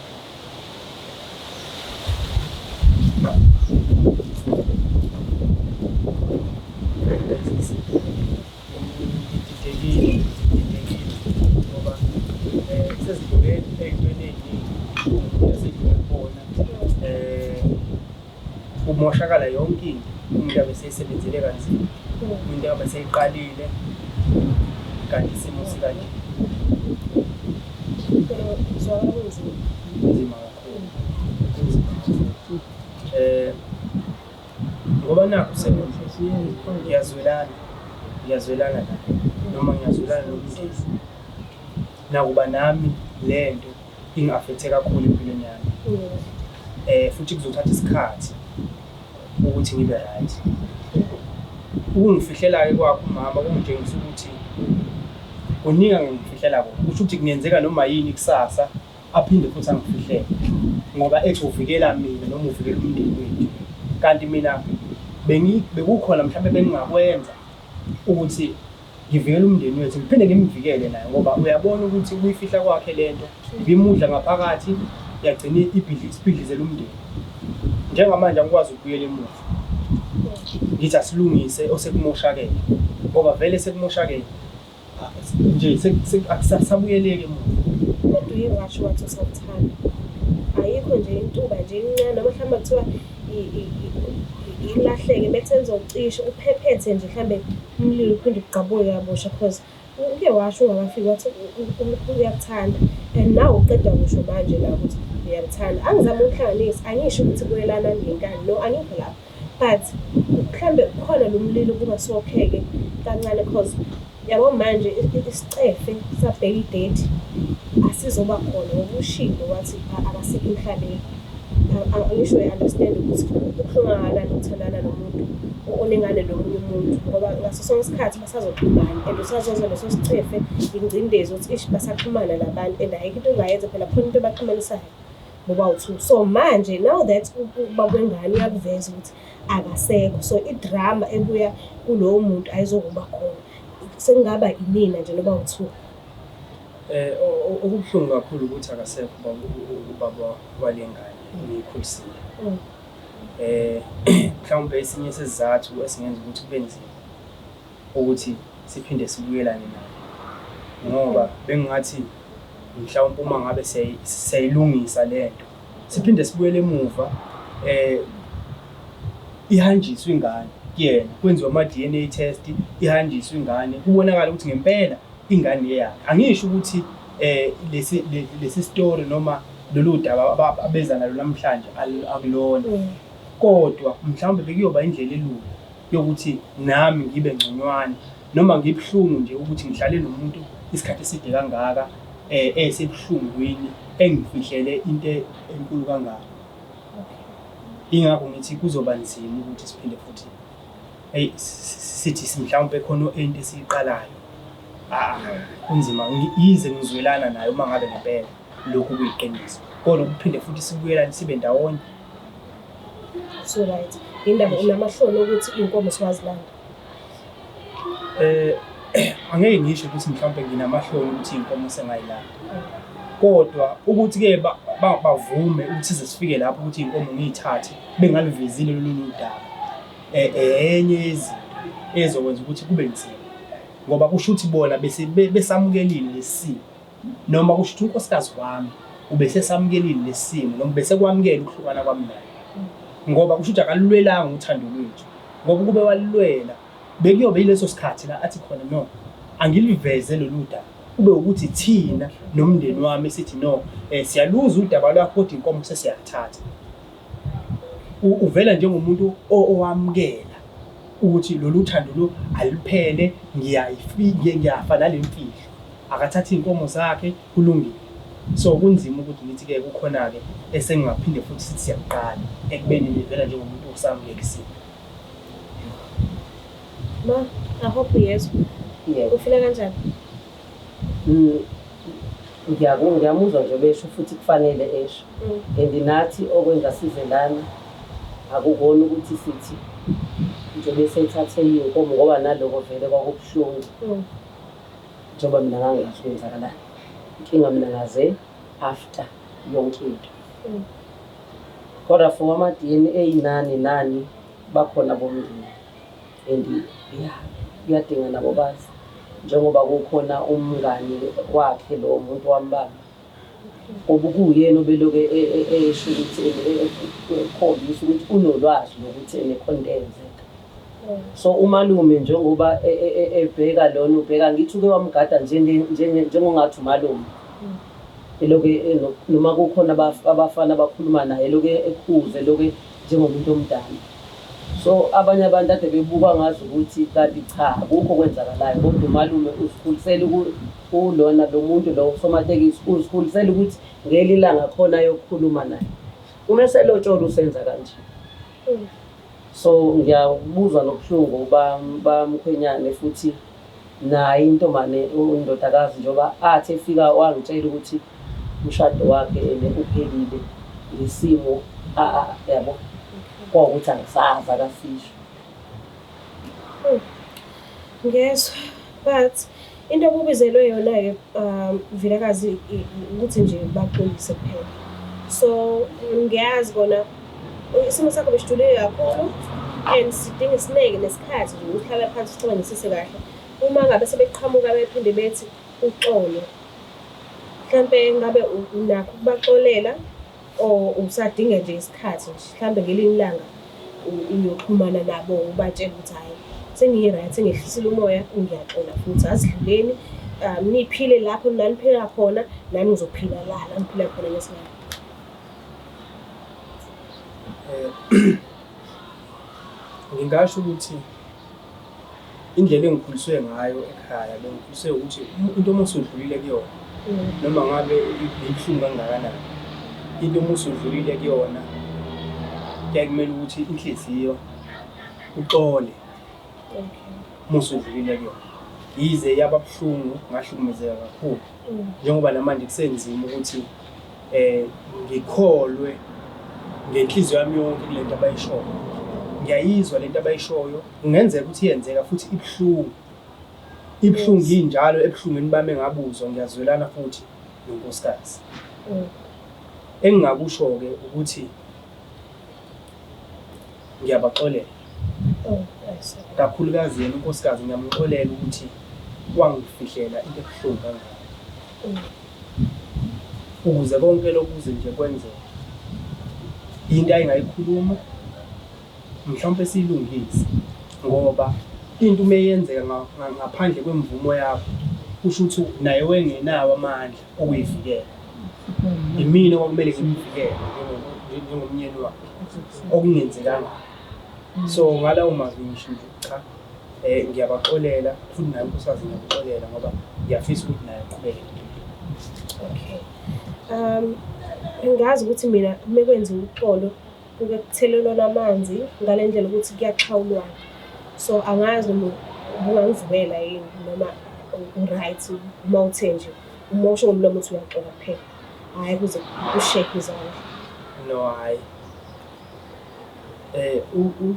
Ngididekile, ngididekile ngoba sesidlule ey'ntweni ey'ningi esedlule kubona. Kumoshakala yonke into umuntu abe seyisebenzele kanzima, into abe seyiqalile kanti isimo sikanje. Kuzwakala kunzima. Kunzima kakhulu, kunzima kakhulu. Ngoba nakhu ngiyazwelana, ngiyazwelana naye noma ngiyazwelana nomndeni. Nakuba nami le nto ingi-affect-e kakhulu empilweni yami. Futhi kuzothatha isikhathi ukuthi ngibe right. Ukungifihlela-ke kwakhe umama kungitshengisa ukuthi kuningi angangifihlela kona. Kusho ukuthi kungenzeka noma yini kusasa aphinde futhi angifihlele ngoba ethi uvikela mina noma uvikela umndeni wethu. Kanti mina bekukhona mhlawumbe bengingakwenza ukuthi ngivikele umndeni wethu, ngiphinde ngimvikele naye ngoba uyabona ukuthi ukuyifihla kwakhe lento ibimudla ngaphakathi yagcina ibhidlizela umndeni. Njengamanje angikwazi ukubuyela emuva ngithi asilungise osekumoshakele ngoba vele sekumoshakele nje akusabuyeleki emuva. Kodwa uye washo wathi usawuthanda. Ayikho nje intuba nje encane noma mhlawumbe kuthiwa ilahleke bethi nizocisha uphephethe nje mhlambe umlilo uphinde ugqabuke kabusha cause uke washo ungakafiki wathi uyakuthanda and nawe uqeda kusho manje la ukuthi uyakuthanda. Angizame ukuhlanganisa, angisho ukuthi buyelanani ngenkani, no angikho lapho. But mhlambe kukhona lo mlilo ukuba sokheke kancane cause yabo manje isicefe sa-baby daddy asizoba khona ngoba ushilo wathi akasekho emhlabeni. Angisho uya-understand ukuthi kubuhlungu kangakanani ukuthandana nomuntu onengane nomunye umuntu ngoba ngaso sonke isikhathi basazoxhumana and usazozwa leso sicefe ingcindezi ukuthi ish basaxhumana labantu and ayikho into ongayenza phela khona into ebaxhumanisayo bobawu-two. So manje now that ubaba wengane uyakuveza ukuthi akasekho, so idrama ebuya kulowo muntu ayizokuba khona. Sekungaba inina nje noba u-two. Okubuhlungu kakhulu ukuthi akasekho ubaba wale ngane engiyikhulisile. Mhlawumbe esinye sesizathu esingenza ukuthi kube nzima ukuthi siphinde sibuyelane naye ngoba bengingathi mhlawumbe uma ngabe siyayilungisa lento siphinde sibuyele emuva ihanjiswe ingane kuyena, kwenziwe ama-D_N_A test, ihanjiswe ingane kubonakale ukuthi ngempela ingane eyakhe. Angisho ukuthi lesi story noma lolu daba abeza nalo namhlanje akulona, kodwa mhlawumbe bekuyoba indlela elula yokuthi nami ngibe ngconywana noma ngibuhlungu nje ukuthi ngihlale nomuntu isikhathi eside kangaka esebuhlungwini engifihlele into enkulu kangaka. Ingakho ngithi kuzoba nzima ukuthi siphinde futhi eyi sithi mhlawumpe khona into esiyiqalayo. Ah, kunzima yize ngizwelana naye uma ngabe ngempela lokhu kuyiqiniso. Kodwa ukuphinde futhi sibuyelane sibe ndawonye. So right. Indaba unamahloni ukuthi iy'nkomo siwazilanda. Angeke ngisho ukuthi mhlawumbe nginamahloni ukuthi iy'nkomo sengayilanda. Kodwa ukuthi-ke bavume ukuthi size sifike lapho ukuthi iy'nkomo ngiy'thathe bengalivezile lolu daba. Enye yezinto ezokwenza ukuthi kube nzima. Ngoba kusho ukuthi bona besamukelile lesi simo. Noma kusho ukuthi unkosikazi wami ubesesamukelile lesi simo noma besekwamukela ukuhlukana kwami naye. Ngoba kusho ukuthi akalulwelanga uthando lwethu. Ngoba ukube walulwela bekuyobe yileso sikhathi la athi khona no, angiliveze lolu daba. Kube ukuthi thina nomndeni wami sithi no, siyaluza udaba lwakho kodwa inkomo sesiyathatha. Uvela njengomuntu owamukela ukuthi lolu thando lo aluphele, ngiyafa nale mfihlo. Akathathe iy'nkomo zakhe, kulungile. So kunzima ukuthi ngithi-ke kukhona-ke esengingaphinde futhi sithi siyakuqala ekubeni nivela njengomuntu osamukela isimo. Ma, I hope uyezwa. Yebo. Ufila kanjani? Ngiyamuzwa nje besho futhi kufanele esho. And nathi okwenza size lana akukona ukuthi sithi njengoba sethathe iy'nkomo ngoba naloko vele kwakubuhlungu. Njengoba mina ngangingazi kwenzakalani. Inkinga mina ngaze after yonke into. Kodwa for ama-D_N_A nani nani bakhona bomndeni. And yeah, kuyadinga nabo bazi. Njengoba kukhona umngani wakhe lo muntu wambamba. Ngoba kuyena obeloke esho ukuthi ekhombisa ukuthi unolwazi lokuthi enekhona into eyenzeka. So umalume njengoba ebheka lona ubheka ngithi uke wamgada njengongathi umalume. Eloke noma kukhona abafana abakhuluma naye eloke ekhuze eloke njengomuntu omdala. So abanye abantu ade bebuka ngazi ukuthi kanti cha akukho okwenzakalayo kodwa umalume uzikhulisela kulona lo muntu lo somatekisi uzikhulisela ukuthi ngelinye ilanga khona ayokhuluma naye. Uma eselotshola usenza kanje. So ngiyabuzwa nobuhlungu bamkhwenyane futhi naye intombane indodakazi njengoba athi efika wangitshela ukuthi umshado wakhe ene uphelile ngesimo yabo kwawukuthi angisazi akasisho. Ngiyezwa, but into okubizelwe yona-ke Vilakazi ukuthi nje baxolise kuphela. So ngiyazi kona isimo sakho besijulile kakhulu and sidinga isineke nesikhathi nje ukuhlala phansi sicabangisise kahle. Uma ngabe sebeqhamuka bephinde bethi uxolo, mhlampe ngabe unakho ukubaxolela or usadinga nje isikhathi nje mhlambe ngelinye ilanga uyoxhumana nabo ubatshele ukuthi hhayi sengiyi-right, sengehlisile umoya, ngiyaxola futhi asidluleni. Niphile lapho naniphila khona, nami ngizophila la la ngiphila khona ngesimanje. Ngingasho ukuthi indlela engikhuliswe ngayo ekhaya bengikhuliswe ukuthi into uma usudlulile kuyona noma ngabe ibuhlungu kangakanani, into uma usudlulile kuyona kuyaye kumele ukuthi inhliziyo uxole uma usudlulile kuyona. Yize yaba buhlungu ngahlukumezeka kakhulu njengoba namanje kusenzima ukuthi ngikholwe ngenhliziyo yami yonke kule nto abayishoyo. Ngiyayizwa lento abayishoyo, kungenzeka ukuthi iyenzeka futhi ibuhlungu. Ibuhlungu injalo ebuhlungwini bami engabuzwa, ngiyazwelana futhi nonkosikazi. Engingakusho-ke ukuthi ngiyabaxolela. Kakhulukazi yena unkosikazi ngiyamxolela ukuthi wangifihlela into ebuhlungu kangaka. Ukuze konke lokhu kuze nje kwenzeke. Into ayingayikhuluma mhlawumpe siyilungise ngoba into uma yenzeka ngaphandle kwemvumo yakho kusho ukuthi naye wengenawo amandla okuyivikela. Imina okwakumele ngimvikele njengomnyeni wakhe okungenzekanga. So ngalawo mazwi ngisho nje cha, ngiyabaxolela futhi naye unkosikazi ngiyamuxolela ngoba ngiyafisa ukuthi naye aqhubeke nempilo. Okay. Ngiyazi ukuthi mina uma kwenziwa uxolo Kuke kuthelelwana amanzi ngale ndlela ukuthi kuyaxhawulwana. So angazi noma ubungangivumela yini noma u-right uma uthe nje uma usho ngomlomo uthi uyaxola kuphela, hhayi kuze kusheke izandla. No, hhayi.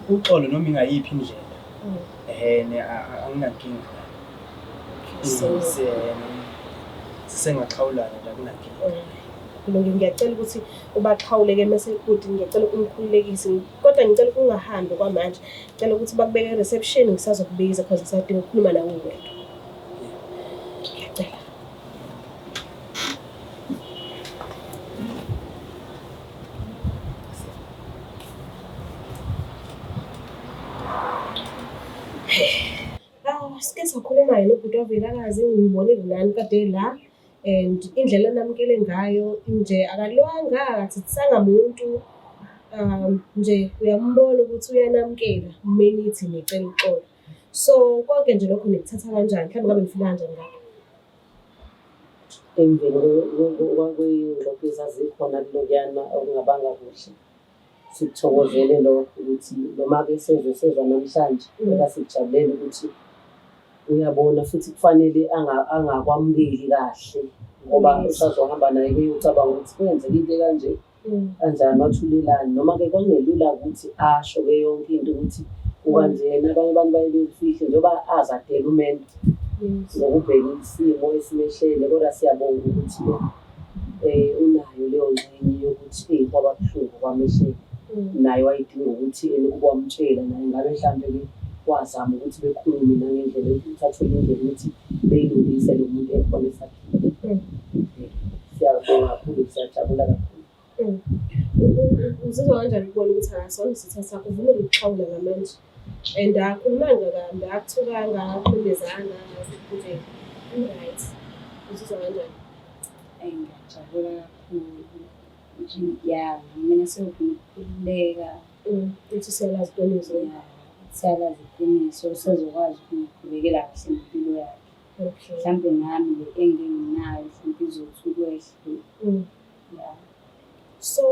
Uxolo noma ingayiphi indlela. Ehhene anginankinga nayo. So Sisengaxhawulana nje akunankinga. Kulungile, ngiyacela ukuthi ubaxhawule-ke mese kuthi ngiyacela umkhululekise kodwa ngicela ungahambi kwamanje. Ngicela ukuthi bakubeke e-reception ngisazokubiza cause ngisadinga ukukhuluma nawe uwedwa. Ngiyacela. Ah, sike sakhuluma yena ubhuti waVelakazi ngibonile nani kade la and indlela enamukele ngayo nje akalwanga akathethisanga muntu nje uyambona ukuthi uyanamukela menithi nicela uxolo. So konke nje lokho nikuthatha kanjani? Mhlawumbe ngabe nifuna kanjani ngakho? Emveni kwey'ngxoxo ezazikhona kulokuyana okungabanga kuhle. Sikuthokozele lokho ukuthi noma-ke sezwe sezwa namhlanje kodwa sikujabulele ukuthi uyabona futhi kufanele angakwamukeli kahle ngoba usazohamba naye kuyocabanga ukuthi kwenzeka into ekanje kanjani wathulelani noma-ke kwakungelula ukuthi asho-ke yonke into ukuthi kukanjena abanye abantu baye befihle njengoba aze adele umendo ngokubheka isimo esimehlele kodwa siyabonga ukuthi-ke unayo leyo ngxenye yokuthi eyi kwaba buhlungu kwamehlela naye wayedinga ukuthi ene ukuba wamtshela naye ngabe mhlampe-ke wazama ukuthi bekhulume nangendlela yokuthi athole indlela yokuthi beyilungise lo muntu ekhona esaphila. Siyabonga kakhulu, siyajabula kakhulu. Uzizwa kanjani ukubona ukuthi akasona isitha sakho uvumela ukuxhawula ngamanje and akakhulumanga kambi akuthukanga akuqhubezanga nje u-right. Uzizwa kanjani? Eyi ngiyajabula kakhulu nje ya mina sengifuna ukukhululeka. Uthi usiyalazi iqiniso. Ya, siyalazi iqiniso usezokwazi ukungikhulekela kahle ngempilo yakhe. Okay. Mhlampe nami le enginginayo mhlampe izothi ukwehle. Ya. So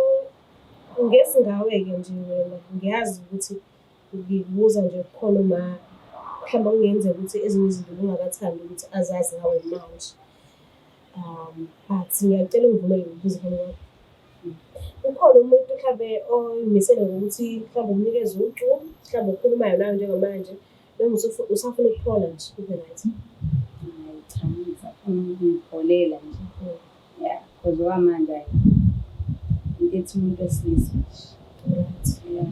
ngesingawe-ke nje wena ngiyazi ukuthi ngikubuza nje kukhona uma mhlawumbe kungenzeka ukuthi ezinye izinto ubungakathandi ukuthi azazi ngawe manje. But ngiyacela ungivumele ngikubuze phambi kwakho. Ukhona umuntu mhlambe oyimisele ngokuthi mhlawumbe umnikeze ucu, mhlawumbe okhulumayo nawe njengamanje, noma usafuna ukuphola nje ube right? Hayi cha, ngisafuna ukuyipholela nje. Ya, cause okwamanje hhayi into ethi umuntu wesilisa nje. Right. Ya.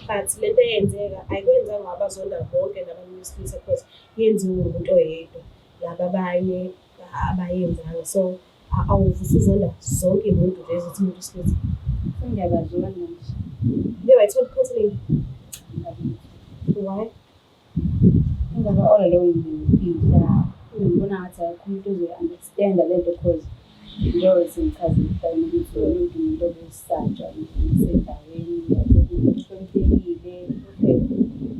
But lento eyenzeka ayikwenzanga wabazonda bonke nabantu besilisa because yenziwe umuntu oyedwa. Laba abanye abayenzanga. So awuve usuzonda zonke iy'muntu nje ezithi umuntu wesilisa. Sengiyabazonda nje. Uke wayithola i-counselling? Why? Ngoba all along ngifihla ngibona ngathi akekho umuntu ozoyi-understand-a le nto cause njengoba sengichazile ekuqaleni ukuthi umuntu umuntu obesatshwa ngisendaweni ohloniphekile. Okay.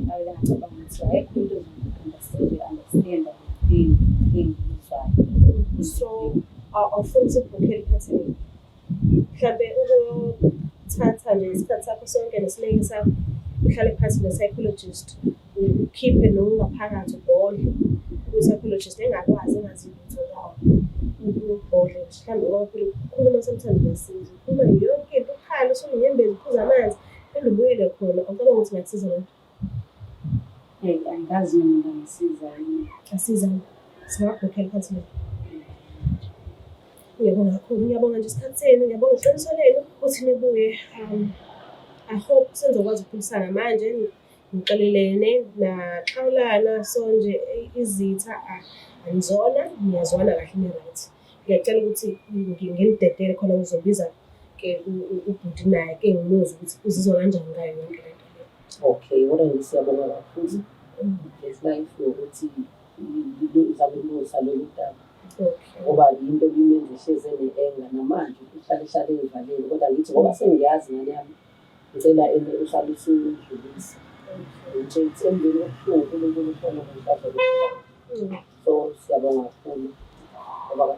Ngavele ngacabanga ukuthi akekho umuntu ozoyi-understand-a le engiyizwayo. So awufuni sikubhukhele i-counselling? Mhlambe ukuthatha nje isikhathi sakho sonke nesineke sakho uhlale phansi ne-psychologist ukhiphe nokungaphakathi ubhodle kwi-psychologist engakwazi engazi lutho ngawo ubhodle nje mhlawumbe ngoba phela ukukhuluma sometimes kuyasiza ukhuluma yonke into ukhale usunenyembezi uphuze amanzi phinde ubuyele khona awucabanga ukuthi ingakusiza loo nto? Eyi angikazi noma ingangisiza yini. Asizane singakubhukhela i-counselling. Ngiyabonga kakhulu, ngiyabonga nje isikhathi senu, ngiyabonga iqiniso lenu ukuthi nibuye. I hope senizokwazi ukuphilisana manje nixolelene naxhawulana so nje izitha anizona niyazwana kahle ni-right. Ngiyacela ukuthi nginidedele khona ngizobiza ke ubhuti naye ke ngimuzwe ukuthi uzizwa kanjani ngayo yonke le nto le. Okay, kodwa nje siyabonga kakhulu Black Life ngokuthi uzame ukulungisa lolu daba. Okay. Ngoba yinto ebimenza ehlezi ene-anger namanje uhlale ehlale eyivalele kodwa ngithi ngoba sengiyazi ngane yami ngicela ene uhlale usudlulisa. Ngithe emveni kobuhlungu uNkulunkulu ukhona ukuhlaza. So siyabonga kakhulu ngoba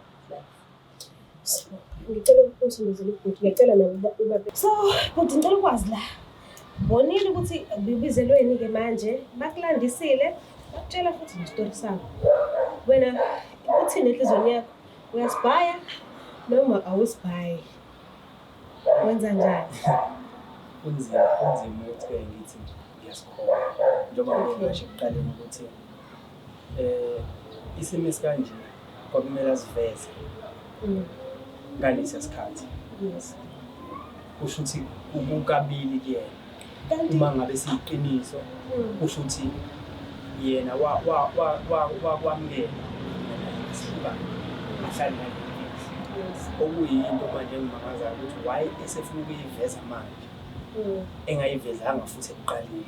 Ngicela usondezele ubhuti, ngiyacela nabo ubabe. So, bhuti ngicela ukwazi la. Bonile ukuthi ubizelweni-ke manje, bakulandisile, bakutshela futhi nesitori sabo. Wena uthini enhliziyweni yakho? Uyasibhaya noma awusibhayi? Wenza njani? Kunzima, kunzima ukuthi-ke ngithi ngiyasikholwa. Njengoba ngike ngasho ekuqaleni ukuthi isimo esikanje kwakumele asiveze ngalesiya sikhathi. Kusho ukuthi kukabili kuyena. Uma ngabe siyiqiniso, kusho ukuthi yena wakwamukela sihlukane, ahlale nale mfihlo. Okuyinto manje engimangazayo ukuthi why esefuna ukuyiveza manje, engayivezanga futhi ekuqaleni.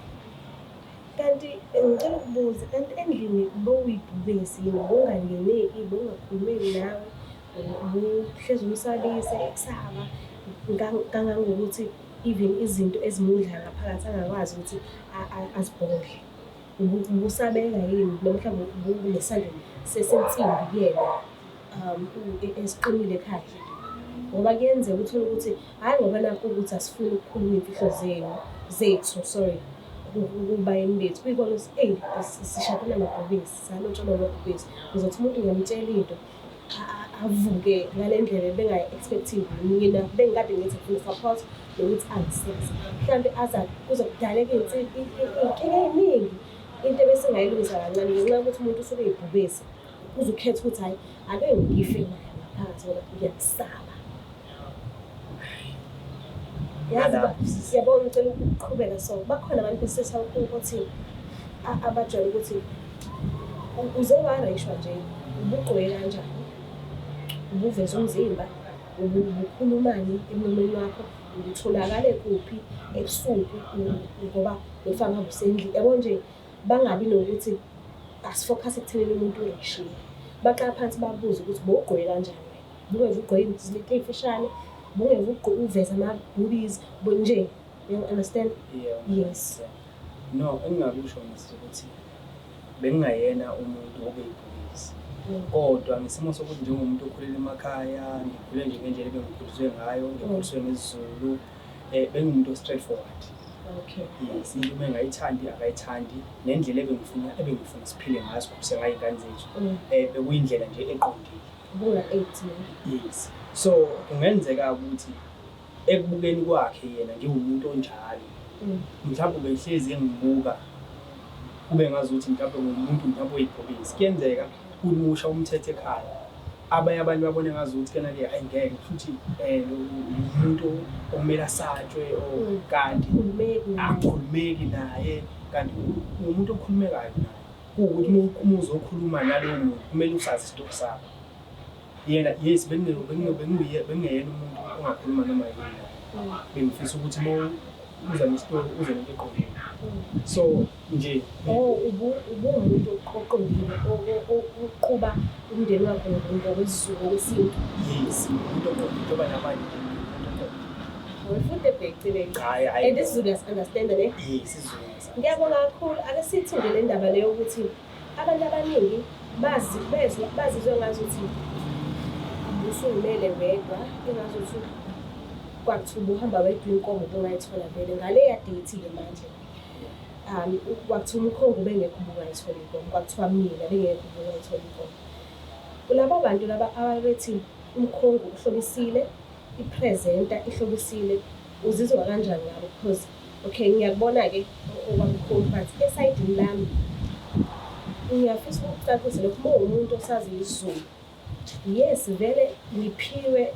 Kanti ngicela ukubuza, kanti endlini bowuyibhubesi yini? Bowungangeneki, bowungakhulumeki nawe, ubuhlezi umsabise ekusaba kangangokuthi even izinto ezimudla ngaphakathi angakwazi ukuthi azibhodle. Ubusabeka yini noma mhlawumbe ubunesandla sensimbi kuyena esiqinile ekhaya? Ngoba kuyenzeka uthole ukuthi hhayi ngoba nakhu ukuthi asifuni ukukhuluma iy'mfihlo zenu, zethu, sorry, kubayeni bethu. Kuyikona ukuthi eyi sishade namabhubesi, salotsholwa amabhubesi. Uzothi umuntu ngiyamtshela into avuke ngale ndlela ebengayi-expect-ile. Mina bengikade ngithi ngifuna support nokuthi angisize. Mhlampe aza kuze kudaleke iy'nkinga ey'ningi, into ebesingayilungisa kancane ngenxa yokuthi umuntu usuke eyibhubesi. Uze ukhethe ukuthi hhayi ake ngife naye ngaphakathi ngoba ngiyakusaba. Yazi yabo ngicela ukuqhubeka so bakhona abantu besilisa ukuthi abajwayele ukuthi uze wareyishwa nje ubugqoke kanjani, ubuveza umzimba, ubukhulumani emlomeni wakho, utholakale kuphi ebusuku ngoba bekufanele ngabe usendlini. Yabo nje bangabi nokuthi asi-focus ekuthenini umuntu ureyishiwe. Baqala phansi babuze ukuthi bowugqoke kanjani wena, ubungeve ugqoke izinto ey'mfishane, ubungeve uveze ama-boobies nje, you understand? Yeah. Yes. No, engingakusho ngithi ukuthi bengingayena umuntu obeyibhubesi. Kodwa ngesimo sokuthi njengomuntu okhulele emakhaya, ngikhule nje ngendlela ebengikhuliswe ngayo, ngikhuliswe ngesiZulu, bengumuntu o-straightforward. Okay. Yes, into uma engayithandi akayithandi, nendlela ebengifuna siphile ngayo, sikhulise ngayo iy'ngane zethu, bekuyindlela nje eqondile. Ubunga-eighteen. Yes. So kungenzeka ukuthi ekubukeni kwakhe yena njengomuntu onjalo, mhlawumbe ubehlezi engibuka kube ngazuthi mhlawumbe ngumuntu mhlawumbe oyibhubesi. Kuyenzeka kumusha umthetho ekhaya, abanye abantu babone ngazuthi kena-ke hhayi ngeke futhi lo umuntu okumele asatshwe or kanti akukhulumeki naye, kanti umuntu okhulumekayo naye. Kuwukuthi uma uzokhuluma nalowo muntu kumele usazi isitokhi sakho. Yena yes, bengingeyena umuntu ongakhuluma noma yini naye. Bengifisa ukuthi uma uza nesitori uze nento eqondile. So nje Oh, ubuwumuntu oqondile oqhuba umndeni wakho ngokwesiZulu, ngokwesintu. Yes, umuntu oqondile njengoba namanje nje ngiwumuntu oqondile. Futhi ebhecile. Hhayi, hhayi. And isiZulu uyasi-understand-a ne? Yes, isiZulu ngiyasi-understand. Ngiyabonga kakhulu. Ake sithi nje le ndaba leyo ukuthi abantu abaningi bazi bezwa bazizwe ngazuthi ubusuyimele wedwa, engazuthi kwakuthiwa ubuhamba wedwa inkomo ubungayithola vele ngaleya date-ke manje. Kwakuthiwa umkhongi ubengekho ubungayithola inkomo, kwakuthiwa mina bengekho ubungayithola inkomo. Kulabo bantu laba ababethi umkhongi uhlobisile, i-presenter ihlobisile, uzizwa kanjani ngabo? Because okay, ngiyakubona-ke okwamkhulu, but esayidini lami ngiyafisa ukukucacisa lokhu. Uma uwumuntu osazi isiZulu, yes vele ngiphiwe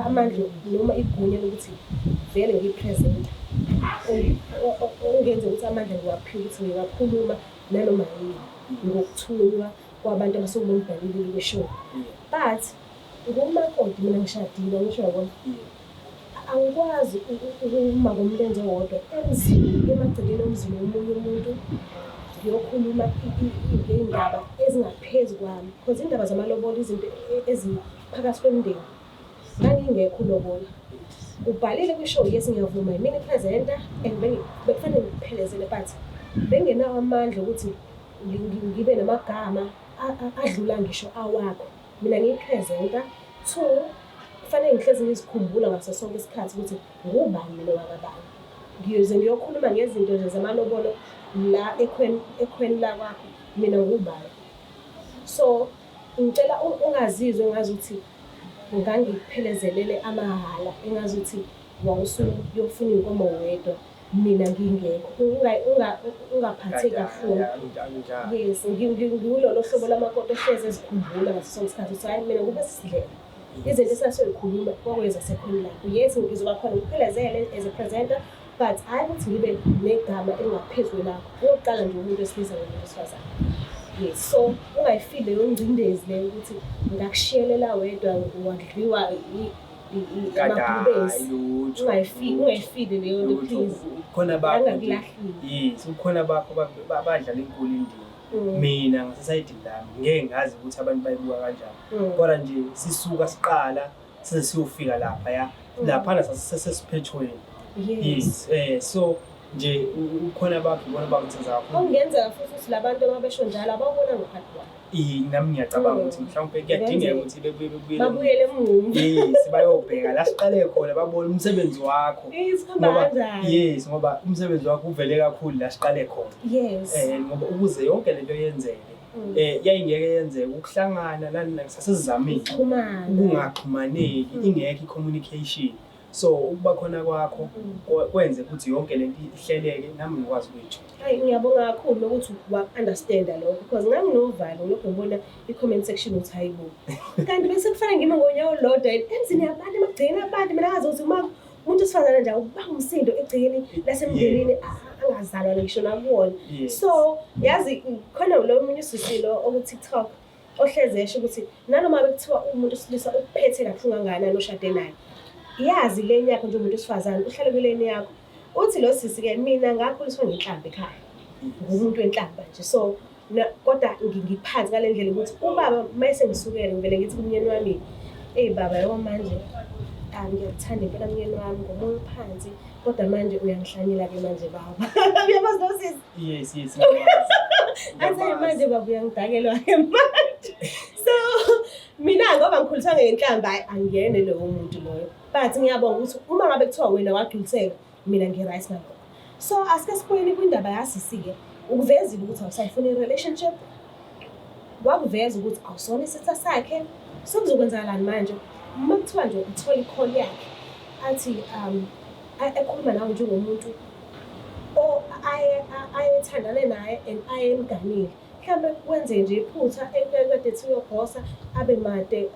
amandla noma igunya lokuthi vele ngiyi-presenter, okungenza ukuthi amandla ngiwaphiwe ukuthi ngingakhuluma nanoma yini ngokuthunywa kwabantu abasuke bengibhalile kwi-show. But ngumakoti mina ngishadile, angisho yabona, angikwazi ukuma ngomlenze owodwa emzini, emagcekeni omzini womunye umuntu ngiyokhuluma ngey'ndaba ezingaphezu kwami, because iy'ndaba zamalobolo izinto eziphakathi kwemindeni. Ngangingekho ulobola. Ubhalile kwi-show, yes ngiyavuma, yimina i-presenter and bekufanele ngikuphelezele, but bengenawo amandla ukuthi ngibe namagama adlula ngisho awakho. Mina ngiyi-presenter, two, Kufanele ngihlezi ngizikhumbula ngaso sonke isikhathi ukuthi ngubani mina wakabani. Ngiyoze ngiyokhuluma ngezinto nje zamalobolo la ekhweni ekhweni lakwakho, mina ngubani. So ngicela ungazizwa engazuthi ngangikuphelezelele amahhala, engazuthi wawusuyofuna iy'nkomo wedwa mina ngingekho. Ungaphatheki kabuhlungu. Yes, ngiwulolo hlobo lamakoti ohlezi ezikhumbula ngaso sonke isikhathi ukuthi hhayi mina kube sidlela. Izinto esasiyoyikhuluma kwakuyezasekhweni lakho. Yes, ngizoba khona ngikuphelezele as a presenter, but hhayi ukuthi ngibe negama elingaphezu kwelakho. Okokuqala nje umuntu wesilisa nomuntu wesifazane. Yes, so ungayifili leyo ngcindezi leyo ukuthi ngakushiyelela wedwa wadliwa amabhubesi. Ungayifili leyo nto please. Ubukhona bakho nje. Yes, ubukhona bakho badlala inkulu indima. Mina ngasesayidini lami ngeke ngazi ukuthi abantu bayibuka kanjani. Kodwa nje sisuka siqala size siyofika laphaya. Laphana sasisesiphethweni. Yes. So nje ukhona bakho ubona bakuthenza kakhulu. Okungenzeka futhi ukuthi labantu ababesho njalo abawubona ngophathi wabo. Nami ngiyacabanga ukuthi mhlawumbe kuyadingeka ukuthi bebuye bebuyele. Babuyele emuva. Yes, bayobheka la siqale khona babone umsebenzi wakho. Yes, kuhamba kanjani? Yes, ngoba umsebenzi wakho uvele kakhulu la siqale khona. Yes. Ngoba ukuze yonke lento yenzeke, yayingeke yenzeke ukuhlangana nani sasizamile. Ukungaxhumaneki, ingekho i-communication. So ukuba khona kwakho kwenze ukuthi yonke lento ihleleke nami ngikwazi ukuyithola. Hayi, ngiyabonga kakhulu ukuthi wa-understanda lokho because nganginovalo ngilokhu ngibona i-comment section ukuthi hayi bo. Kanti bese kufanele ngime ngonyawo olulodwa emzini yabantu, emagcekeni abantu. Mina ngazi ukuthi uma umuntu wesifazane nje ubanga umsindo egcekeni lasemndenini angazalwa ngisho nakuwona. So yazi khona lo munye usisi lo oku-TikTok ohleze esho ukuthi nanoma bekuthiwa umuntu wesilisa ukuphethe kabuhlungu kangakanani oshade naye, yazi lane yakho njengomuntu wesifazane, uhlale kulane yakho. Uthi lo sisi-ke mina ngakhuliswa ngenhlamba ekhaya, ngumuntu wenhlamba nje. So kodwa ngiphansi ngale ndlela ukuthi ubaba uma esengisukele ngivele ngithi kumyeni wami, eyi baba yabo manje ngiyakuthanda impela myeni wami ngomoya ophansi, kodwa manje uyangihlanyela-ke manje baba. Uyamazi lo sisi? Yes, yes. Athi manje baba uyangidakelwa-ke manje. So mina ngoba ngikhuliswa ngenhlamba, hhayi angiyene lowo muntu loyo. But ngiyabonga ukuthi uma ngabe kuthiwa wena wagculiseka, mina ngi-right nalokho. So asike sibuyele kwindaba yasisi-ke. Ukuvezile ukuthi awusayifuni i-relationship, wakuveza ukuthi awusona isitha sakhe. So kuzokwenzakalani manje uma kuthiwa nje uthola i-call yakhe athi ekhuluma nawe njengomuntu ayethandane naye and ayemganile, mhlawumbe kwenze nje iphutha ekade ethi uyogosa abe made,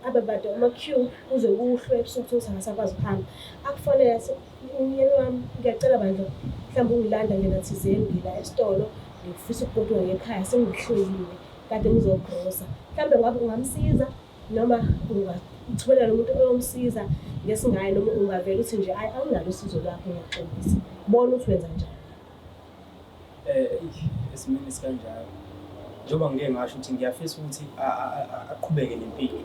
abe bade ama-queue kuze kuhlwe ebusuku ukuthi akasakwazi ukuhamba, akufonele athi myeni wami ngiyacela bandla mhlawumbe ungilanda ndlela thizeni ngila esitolo ngifisa ukugoduka ngekhaya sengihlulile kade ngizogrosa. Mhlawumbe ngabe ungamsiza noma ungathumela nomuntu oyomsiza ngesingaye, noma ungavela uthi nje ayi awunalo usizo lwakho ngiyaxolisa. Bona ukuthi wenza njani. Esimeni esikanjalo njengoba ngike ngasho ukuthi ngiyafisa ukuthi aqhubeke nempilo.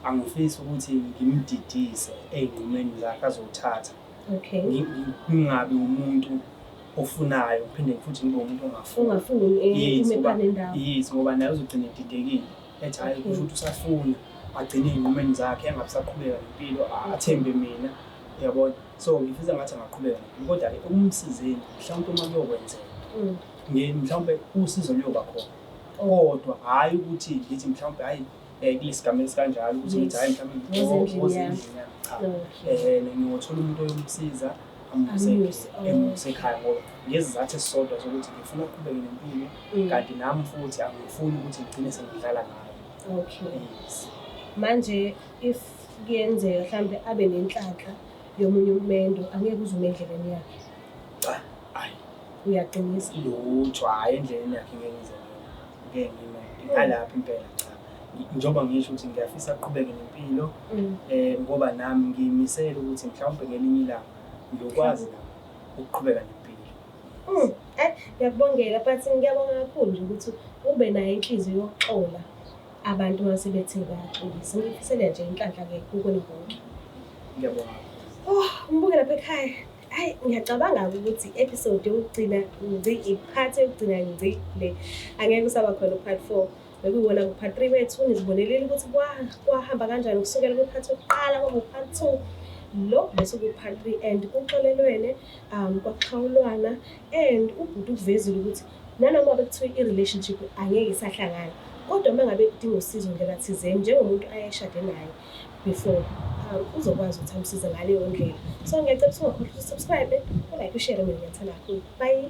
Angifisi ukuthi ngimdidise ey'nqumeni zakhe azothatha. Ngingabi umuntu ofunayo ngiphinde futhi ngibe umuntu ongafuni. Ungafuni ume nendawo. Yes, ngoba naye uzogcina edidekile. Ethi hhayi kusho ukuthi usafuna, agcine ey'nqumeni zakhe angabe usaqhubeka nempilo, athembe mina. Uyabona? So ngifisa ngathi angaqhubeka nempilo kodwa-ke ekumsizeni mhlawumpe uma kuyokwenzeka mhlawumpe usizo luyoba khona. Kodwa hhayi ukuthi ngithi mhlawumpe hhayi kulesi sigaba esikanjalo ukuthi ngithi hhayi mhlawumbe woze endlini yami. Cha. Ngiyothola umuntu oyomsiza amuse ekhaya ngoba ngesizathu esisodwa sokuthi ngifuna ukuqhubeke nempilo kanti nami futhi angifuni ukuthi ngigcine sengidlala ngayo. Okay. Yes. Manje if kuyenzeka mhlambe abe nenhlanhla yomunye umendo, angeke uze ume endleleni yakhe. Cha, hhayi. Uyaqinisa. Lutho, hhayi endleleni yakhe ngeke ngize ngeke ngime ngalapho impela cha. Njengoba ngisho ukuthi ngiyafisa aqhubeke nempilo ngoba nami ngiyimisele ukuthi mhlawumbe ngelinye ilanga ngiyokwazi nami ukuqhubeka nempilo. Ngiyakubongela but ngiyabonga kakhulu nje ukuthi ube nayo inhliziyo yokuxola abantu uma sebethe bayaxolisa. Ngikufisela nje inhlanhla-ke kukona konke. Ngiyabonga. Oh, umbuke lapha ekhaya. Hayi, ngiyacabanga ukuthi i-episode yokugcina ngci, i-part yokugcina ngci le. Angeke usaba khona u-part 4. Bekuyiwona ku-part 3 wethu, nizibonelile ukuthi kwahamba kanjani kusukela kwi-part yokuqala kwaba u-part 2. Lo bese ku-part 3 and kuxolelwene, kwaxhawulwana and ubhuti ukuvezile ukuthi nanoma bekuthiwa i-relationship angeke isahlangana, kodwa uma ngabe udinga usizo ndlela thizeni njengomuntu ayeshade naye before, uzokwazi ukuthi amsize ngaleyo ndlela. So ngiyacela ukuthi ungakhohlwa ukuthi subscribe, ulike, ushare. Mina ngiyathanda kakhulu. Bye.